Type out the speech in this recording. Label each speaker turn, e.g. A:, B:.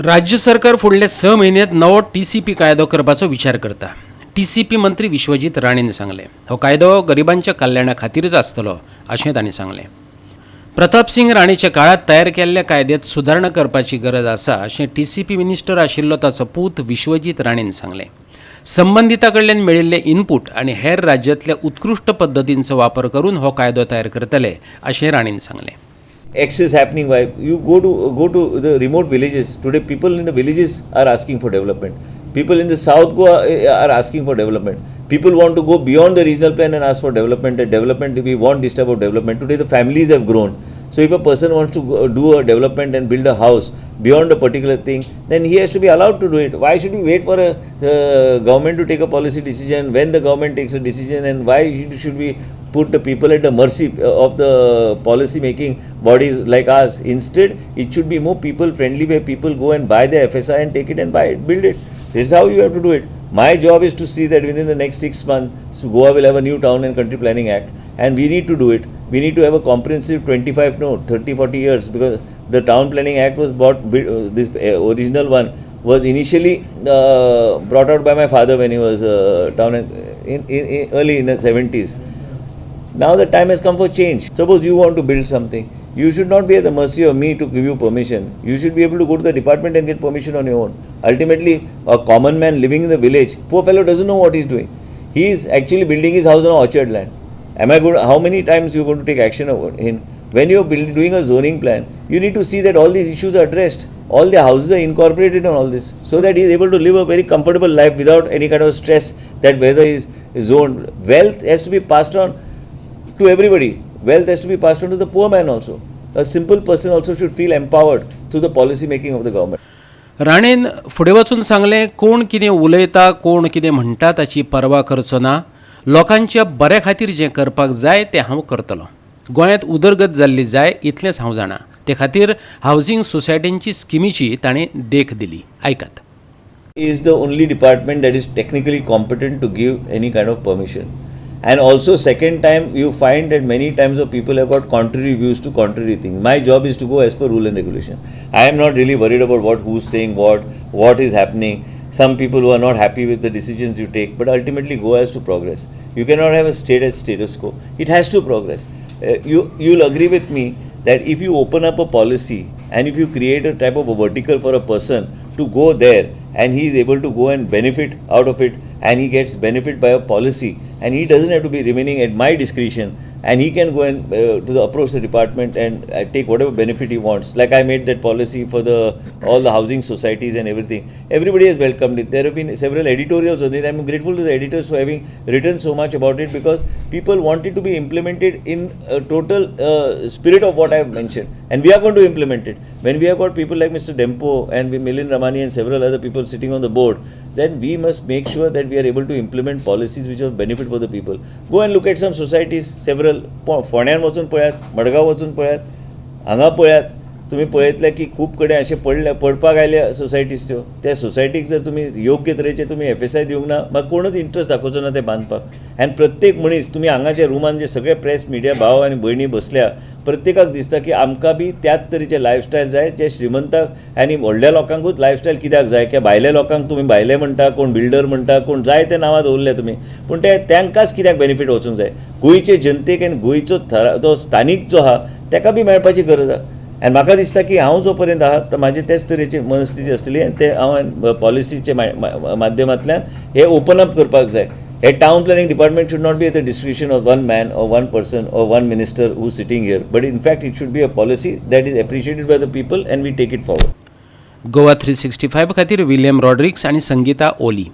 A: राज्य सरकार फुडले 6 म्हयन्यांत नवो टीसीपी कायदो करपाचो विचार करता. टीसीपी मंत्री विश्वजीत राणेन सांगलें, हो कायदो गरिबांच्या कल्याणा खातीरच आसतलो अशें तांणी सांगलें. प्रताप सिंग राणेच्या काळांत तयार केल्ल्या कायद्यांत सुदारणा करपाची गरज आसा अशें टीसीपी मिनिस्टर आशिल्लो ताचो पूत विश्वजीत राणेन सांगलें. संबंदिता कडल्यान मेळिल्ले इनपूट आनी हेर राज्यांतल्या उत्कृश्ट पद्दतींचो वापर करून हो कायदो तयार करतले अशें राणेन सांगलें.
B: X is happening. Why you go to the remote villages today? People in the villages are asking for development. People in the South Goa are asking for development. People want to go beyond the regional plan and ask for development. The development, we want this type of development. Today the families have grown, so if a person wants to go, do a development and build a house beyond a particular thing, then he has to be allowed to do it. Why should he wait for a government to take a policy decision? When the government takes a decision, and why should we put the people at the mercy of the policy making bodies like us? Instead, it should be more people friendly, where people go and buy the FSI and take it and buy it, build it. This is how you have to do it. My job is to see that within the next 6 months, Goa will have a new Town and Country Planning Act, and we need to do it. We need to have a comprehensive 25, no, 30, 40 years, because the Town Planning Act was bought, this original one was initially brought out by my father when he was town and in early in the 70s. Now the time has come for change. Suppose you want to build something, you should not be at the mercy of me to give you permission. You should be able to go to the department and get permission on your own. Ultimately, a common man living in the village, poor fellow doesn't know what he's doing. He is actually building his house on orchard land. Am I going? How many times you going to take action over him? When you are doing a zoning plan, you need to see that all these issues are addressed. All the houses are incorporated in all this, so that he is able to live a very comfortable life without any kind of stress that whether he is zoned. Wealth has to be passed on to everybody. Wealth has to be passed on to the poor man also. A simple person also should feel empowered through the policy making of the government.
A: राणेन फुडें वचून सांगलें, कोण कितें उलयता, कोण कितें म्हणटा ताची पर्वा करचो ना. लोकांच्या बऱ्या खातीर जें करपाक जाय तें हांव करतलो. गोंयांत उदरगत जाल्ली जाय इतलेंच हांव जाणा. ते खातीर हावजींग सोसायटींची स्किमीची ताणें देख दिली. आयकात.
B: Is the only department that is technically competent to give any kind of permission. And also, second time, you find that many times of people have got contrary views to contrary things. My job is to go as per rule and regulation. I am not really worried about what who's saying what is happening. Some people who are not happy with the decisions you take, but ultimately Goa has to progress. You cannot have a state at status quo. It has to progress. You'll agree with me that if you open up a policy and if you create a type of a vertical for a person to go there and he is able to go and benefit out of it and he gets benefit by a policy and he doesn't have to be remaining at my discretion and he can go and to the approach the department and take whatever benefit he wants, like I made that policy for the all the housing societies and everything. Everybody has welcomed it. There have been several editorials on it. I'm grateful to the editors for having written so much about it, because people want it to be implemented in a total spirit of what I have mentioned, and we are going to implement it. When we have got people like Mr. Dempo and with Milind Ramani and several other people sitting on the board, then we must make sure that we are able to implement policies which are benefit for the people. Go and look at some societies, several. फोंड्यान वचून पळयात, मडगांव वचून पळयात, हांगा पळयात. तुमी पळयतले की खूब कडेन अशें पडले, पडपाक आयल्या सोसायटीज त्यो. त्या सोसायटीक जर तुमी योग्य तरेचे तुमी एफएसआय दिवंक ना, मागीर कोणूच इंट्रस्ट दाखोवचो ना ते बांदपाक. आनी प्रत्येक मनीस, तुमी हांगाच्या रुमान जे सगळे प्रेस मिडिया भाव आनी भयणी बसल्या, प्रत्येकाक दिसता की आमकां बी त्याच तरेचे लायफस्टायल जाय जे श्रीमंताक आनी व्हडल्या लोकांकूच लायफस्टायल कित्याक जाय? किंवा भायल्या लोकांक तुमी भायले म्हणटा, कोण बिल्डर म्हणटा, कोण जाय ते नांवां दवरले तुमी, पूण ते तांकांच कित्याक बेनिफीट वचूंक जाय? गोंयचे जनतेक आनी गोंयचो थरा तो स्थानीक जो आहा ताका बी मेळपाची गरज आहा. आनी म्हाका दिसता की हांव जो पर्यंत आहा तर म्हाजी तेच तरेची मनस्थिती आसतली आनी ते हांव पॉलिसीचे माध्यमांतल्यान हे ओपन अप करपाक जाय. हे town planning department should not be at the discretion of one man or one person or one minister who sitting here, but in fact it should be a policy that is appreciated by the people and we take it forward.
A: Goa 365 खातीर William Rodrigues आनी संगीता ओली.